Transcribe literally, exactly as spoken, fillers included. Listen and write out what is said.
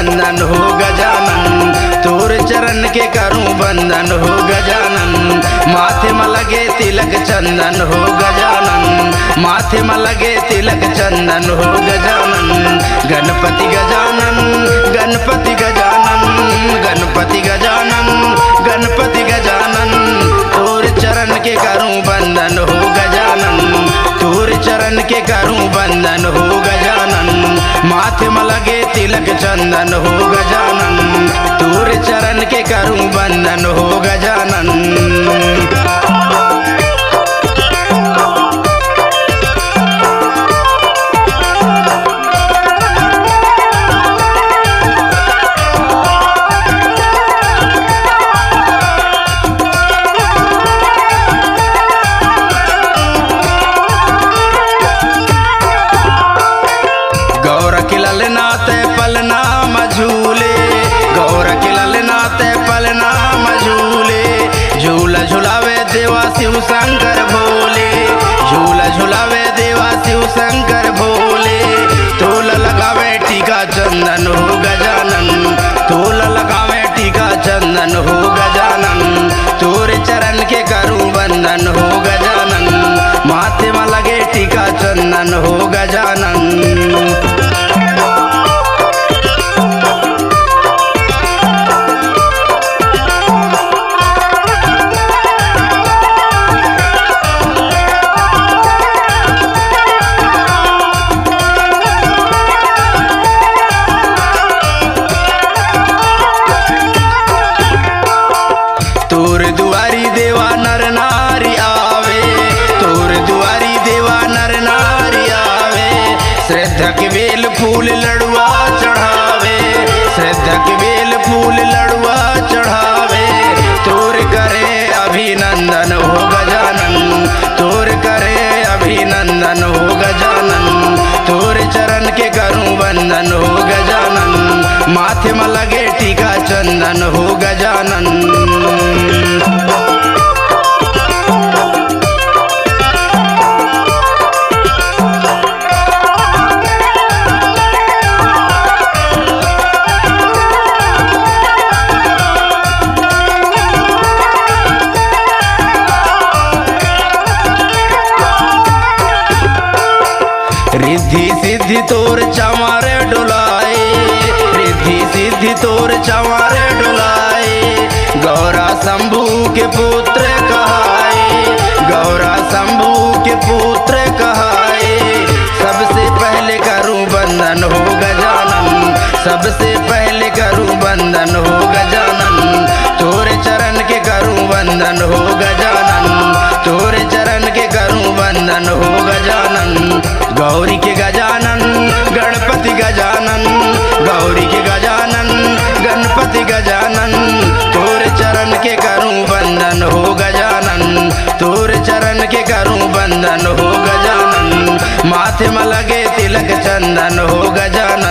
चंदन हो गजानन, तोर चरण के करूं बंदन हो गजानन। माथे म लगे तिलक चंदन हो गजानन, माथे म लगे तिलक चंदन हो गजानन। गणपति गजानन, गणपति गजानन, गणपति गजानन, गणपति गजानन। तोर चरण के करूं बंदन हो गजानन, तोर चरण के करूं बंदन हो गजानन। माथे म लगे तिलक चंदन हो गजानन, तोर चरण के करूं बंदन हो गजानन। गौर के ललना ते पलना म झूले, गौर के ललना ते पलना म झूले। झूला झुलावे देवा शिव शंकर भोले, झूला झुलावे देवा शिव शंकर भोले। तोला लगावे टीका चंदन हो गजानन, तोला लगावे टीका चंदन हो गजानन। तोरे चरण के करूं बंदन हो गजानन, माथे म लगे टीका चंदन हो गजानन। तोर दुआरी देवा नर नारी आवे, तोर दुआरी देवा नर नारी आवे। श्रद्धा के बेल फूल लड़ुआ चढ़ावे, श्रद्धा के बेल फूल लड़ुआ चढ़ावे। तोर करे अभिनंदन हो गजानन, तोर करे अभिनंदन हो गजानन। तोर चरण के करूं बंदन हो गजानन, माथे म लगे टीका चंदन हो गजानन। रिद्धि सिद्धि तोर चंवर डोलाए, रिद्धि सिद्धि तोर चंवर डोलाए। गौरा शंभू के पुत्र कहाए, गौरा शंभू के पुत्र कहाए। सबसे पहले करूं बंदन हो गजानन, सबसे पहले करूं बंदन हो गजानन। तोरे चरण के करूं बंदन हो गजानन, तोरे चरण के करूं बंदन हो गजानन। गौरी के गजानन, गणपति गजानन, गौरी के गजानन, गणपति गजानन। तोर चरण के करूं बंदन हो गजानन, तोर चरण के करूं बंदन हो गजानन। माथे म लगे तिलक चंदन हो गजानन।